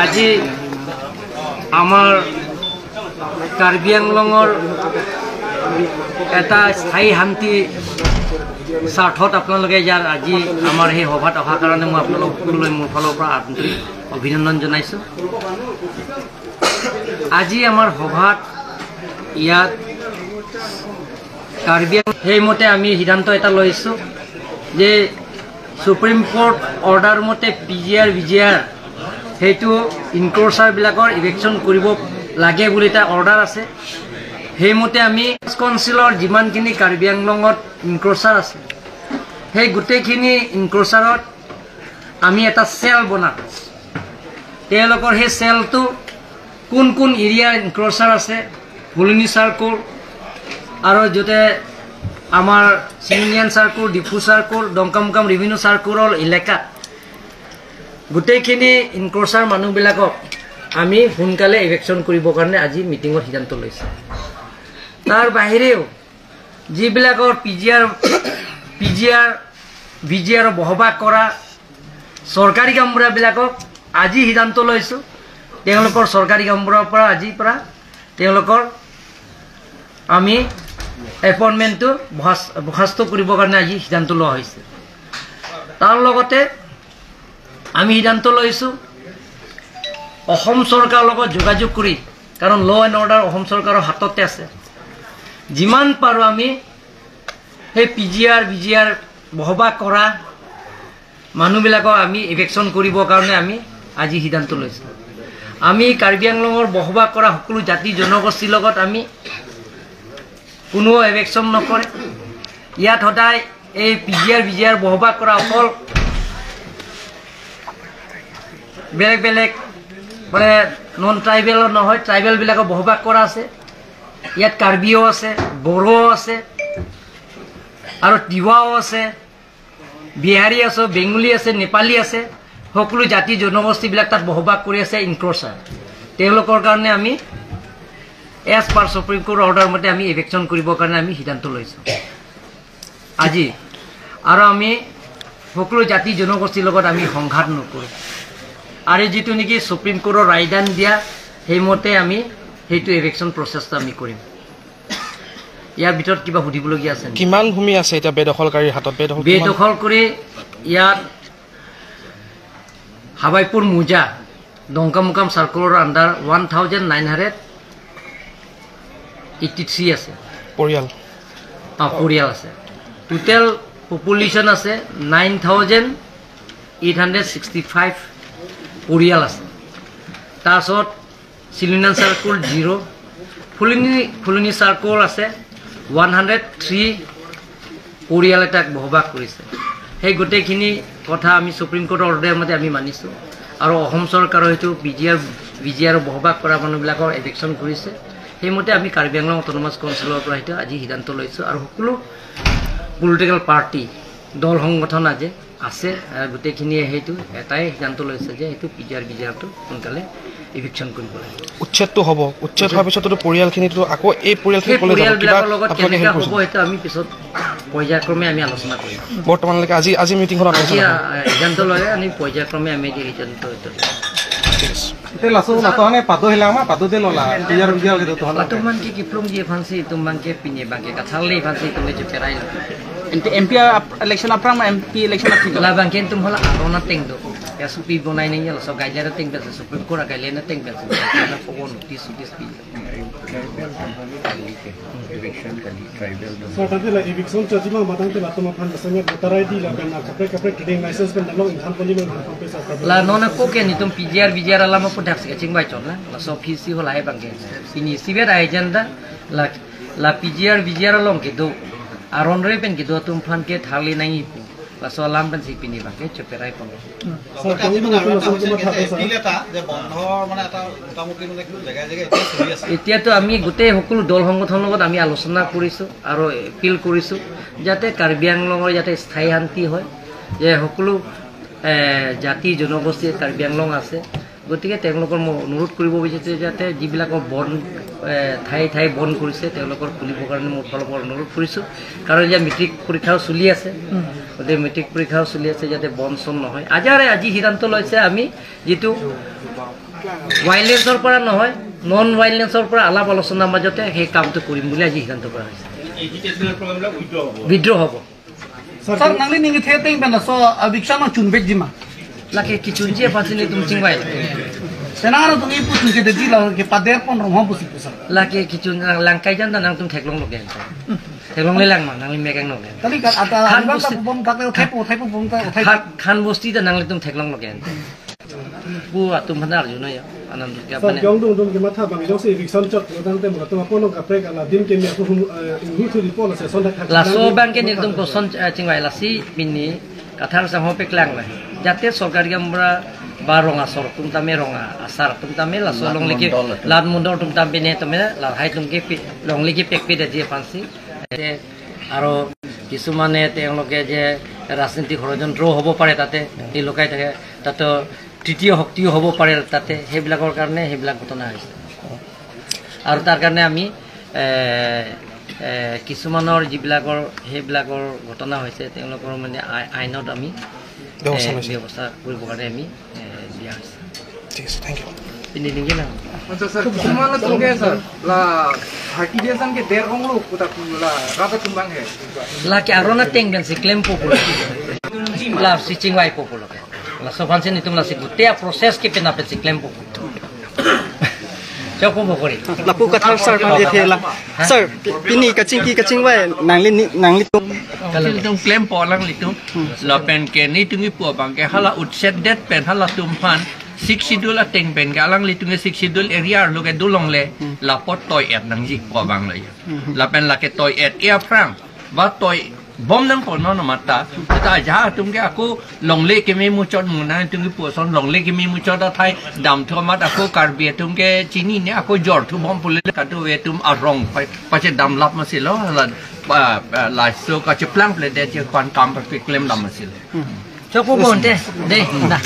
আজি আমাৰ কাৰ্বি আংলঙৰ এটা স্থায়ী শান্তি স্বাৰ্থত আপোনালোকে ইয়াৰ আজি আমাৰ সেই সভাত অহাৰ কাৰণে মই আপোনালোক সকলোলৈ মোৰ ফালৰ পৰা আন্তৰিক অভিনন্দন জনাইছোঁ। আজি আমাৰ সভাত ইয়াত কাৰ্বি সেইমতে আমি সিদ্ধান্ত এটা লৈছোঁ যে সুপ্ৰিম কোৰ্ট অৰ্ডাৰ মতে P G R B G R সেইটো ইনক্ৰ'চাৰবিলাকৰ ইভেকশ্যন কৰিব লাগে বুলি এটা অৰ্ডাৰ আছে। সেইমতে আমি কাউন্সিলৰ যিমানখিনি কাৰ্বি আংলঙত ইনক্ৰ'চাৰ আছে সেই গোটেইখিনি ইনক্ৰ'চাৰত আমি এটা চেল বনাম। তেওঁলোকৰ সেই চেলটো কোন কোন এৰিয়াৰ ইনক্ৰ'চাৰ আছে, ফুলনি চাৰ্কল আৰু য'তে আমাৰ চিনিয়ান চাৰ্কল, ডিফু চাৰ্কল, ডংকামুকাম ৰেভিনিউ চাৰ্কলৰ এলেকাত গোটেইখিনি ইনক্ৰ'চাৰ মানুহবিলাকক আমি সোনকালে ইভেকশ্যন কৰিবৰ কাৰণে আজি মিটিঙত সিদ্ধান্ত লৈছোঁ। তাৰ বাহিৰেও যিবিলাকৰ P G R B G আৰৰ বসবাস কৰা চৰকাৰী গাঁওবুঢ়াবিলাকক আজি সিদ্ধান্ত লৈছোঁ, তেওঁলোকৰ চৰকাৰী গাঁওবুঢ়াৰ পৰা আজিৰ পৰা তেওঁলোকৰ আমি এপইণ্টমেণ্টটো বৰ্খাস্ত কৰিবৰ কাৰণে আজি সিদ্ধান্ত লোৱা হৈছে। তাৰ লগতে আমি সিদ্ধান্ত লৈছোঁ অসম চৰকাৰৰ লগত যোগাযোগ কৰি, কাৰণ ল এণ্ড অৰ্ডাৰ অসম চৰকাৰৰ হাততে আছে, যিমান পাৰোঁ আমি সেই P G R B G R বসবাস কৰা মানুহবিলাকক আমি ইভেকশ্যন কৰিবৰ কাৰণে আমি আজি সিদ্ধান্ত লৈছোঁ। আমি কাৰ্বি আংলঙৰ বসবাস কৰা সকলো জাতি জনগোষ্ঠীৰ লগত আমি কোনো এভেকশ্যন নকৰে। ইয়াত সদায় এই P G R B G R বসবাস কৰা অকল বেলেগ বেলেগ মানে নন ট্ৰাইবেলৰ নহয়, ট্ৰাইবেলবিলাকৰ বসবাস কৰা আছে। ইয়াত কাৰ্বিও আছে, বড়োও আছে আৰু তিৱাও আছে, বিহাৰী আছে, বেংগলী আছে, নেপালী আছে, সকলো জাতি জনগোষ্ঠীবিলাক তাত বসবাস কৰি আছে ইনক্ৰ'চাৰ। তেওঁলোকৰ কাৰণে আমি as per supreme court order মতে আমি ইভেকশ্যন কৰিবৰ কাৰণে আমি সিদ্ধান্ত লৈছোঁ আজি। আৰু আমি সকলো জাতি জনগোষ্ঠীৰ লগত আমি সংঘাত নকৰোঁ আৰু যিটো নেকি সুপ্ৰিম কোৰ্টৰ ৰায়দান দিয়া সেইমতে আমি সেইটো ইভেকশ্যন প্ৰচেছটো আমি কৰিম। ইয়াৰ ভিতৰত কিবা সুধিবলগীয়া আছে? কিমান ভূমি আছে এতিয়া বেদখলকাৰীৰ হাতত? বেদখল কৰি ইয়াত হাবাইপুৰ মোজা ডংকামুকাম চাৰ্কলৰ আণ্ডাৰ 1983 আছে পৰিয়াল। পৰিয়াল আছে। টোটেল পপুলেশ্যন আছে 9865 পৰিয়াল আছে। তাৰপিছত চিলিনান চাৰ্কল 0, ফুলনি চাৰ্কল আছে 103 পৰিয়াল এটাক বসবাস কৰিছে। সেই গোটেইখিনি কথা আমি সুপ্ৰিম কোৰ্টৰ অৰ্ডাৰ মতে আমি মানিছোঁ আৰু অসম চৰকাৰৰ সেইটো বি জি আৰৰ বসবাস কৰা মানুহবিলাকৰ এভিকশ্যন কৰিছে। সেইমতে আমি কাৰ্বি আংলং অট'নমাছ কাউন্সিলৰ পৰা সেইটো আজি সিদ্ধান্ত লৈছোঁ আৰু সকলো পলিটিকেল পাৰ্টি দল সংগঠন আজি আছে গোটেইখিনিয়ে সেইটো এটাই সিদ্ধান্ত লৈছে যে সেইটো P G R B G আৰটো সোনকালে ইভিকশ্যন কৰিব লাগে। উচ্ছেদটো হ'ব, উচ্ছেদ হোৱাৰ পিছতো পৰিয়ালখিনিতো আকৌ এই পৰিয়ালবিলাকৰ লগত কেনেকৈ হ'ব সেইটো আমি পিছত পৰ্যায়ক্ৰমে আমি আলোচনা কৰিম। বৰ্তমানলৈকে আজি আজি মিটিংখনত সিদ্ধান্ত লৈ আমি পৰ্যায়ক্ৰমে আমি সিদ্ধান্ত MP election aprang MP election apri la bangken tum hola arona tengdo SOP bonai nei la so guideline teng bel supreme court guideline teng bel na fogo notice notice pi eviction kali tribal so tadi la eviction chajima matang te latoma phan sanya voter ID la ben kapre kapre trading license ben lo income poli ben pesa la nona ko ke ni tum PGR BGR ala ma pudak se ching bai chon la la so PC hola hai bangken ini sibet agenda la la PGR BGR long ke do aron re pen ke do tum phan ke thali nai pu la so lam pen si pini bangke choperai pon এতিয়াতো আমি গোটেই সকলো দল সংগঠনৰ লগত আমি আলোচনা কৰিছোঁ আৰু এপিল কৰিছোঁ যাতে কাৰ্বি আংলঙৰ যাতে স্থায়ী শান্তি হয়, যে সকলো জাতি জনগোষ্ঠীৰ কাৰ্বি আংলং আছে, গতিকে তেওঁলোকৰ মই অনুৰোধ কৰিব বিচাৰিছোঁ যাতে যিবিলাকৰ বন ঠায়ে ঠায়ে বন্ধ কৰিছে তেওঁলোকৰ খুলিবৰ কাৰণে মোৰ ফালৰ পৰা অনুৰোধ কৰিছোঁ। কাৰণ এতিয়া মেট্ৰিক পৰীক্ষাও চলি আছে, গতিকে মেট্ৰিক পৰীক্ষাও চলি আছে যাতে বন্ধ চন নহয়। আজি সিদ্ধান্ত লৈছে আমি যিটো ভাইলেন্সৰ পৰা নহয়, নন ভাইলেন্সৰ পৰা আলাপ আলোচনাৰ মাজতে সেই কামটো কৰিম বুলি আজি সিদ্ধান্ত কৰা হৈছে। বিদ্ৰোহ হ'ব। Sir nangli ningi the teng ben so eviction no chunbek jima lake ki chunje pasini tum chingwai senara tungi pu chunje de ji la ke pader pon rom hom pusi sir lake ki chun langkai jan nang tum theklong loge theklong le lang ma nang mekang loge tali ka ata bang ta bom tak le thai pu bom ta thai khan bosti ta nang le tum theklong loge pu atum bhandar juno ya anand ke apne sir jong dong ke matha bang jong se eviction chot dang te mo tum apono ka prek ala dim ke me ko inhu thu di pol se son tha la so bang ke ni tum ko son chingwai la si pinni kathar sa ho pek lang la যাতে সরকারি আমরা বা রঙা সর তুম তামে রঙা আসার তুম তামে লা সলং লিখি লাদ মুন্ডর তুম তাম বিনে তুমি লা হাই তুমকে লং লিখি পেক পি দিয়ে ফান্সি আৰু কিছুমানে তেওঁলোকে যে ৰাজনীতিক ষড়যন্ত্ৰও হ'ব পাৰে তাতে লুকাই থাকে, তাতে তৃতীয় শক্তিও হ'ব পাৰে তাতে, সেইবিলাকৰ কাৰণে সেইবিলাক ঘটনা হৈছে। আৰু তাৰ কাৰণে আমি কিছুমানৰ যিবিলাকৰ সেইবিলাকৰ ঘটনা হৈছে তেওঁলোকৰ মানে আইনত আমি ব্যৱস্থা কৰিবৰ কাৰণে আমি দিয়া হৈছে। ঠিক আছে, thank U. আচ্ছা স্যার, কিছুমানে তুমকে স্যার লা থাকি দিয়েছেন কি দেড় কংলো কোটা লা রাতা তুমবাং হে লা কি আৰু না টেং বেনসি ক্লেম পপুলো লা সিচিং ওয়াই পপুলো লা সোফানসি নি তুমলা সি গুটিয়া প্রসেস কি পেনা পেছি ক্লেম পপুলো চকো বকরি লাপু কথা স্যার পান লা স্যার পিনি কাচিং কি কাচিং ওয়াই নাংলি নাংলি তুম তুম ক্লেম পলাং লিতুম লা পেন কে নি তুমি পুয়া বাং কে হালা উচ্ছেদ ডেট পেন হালা তুম ফান six schedule a teng pen ga lang litung six schedule area lo ke dulong le la pot toy et nang jik po bang le la pen la ke toy et e prang ba toy bom nang ko no no mata ta ja tum ke ako long le ke me mu chot mu na tum ke po son long le ke me mu chot thai dam tho mat ako karbi tum ke chini ne ako jor thu bom pule ka tu we tum arong pa che dam lap ma silo la la so ka che plang ple de che kwan kam pa klem dam ma silo চকু বনতে দে না।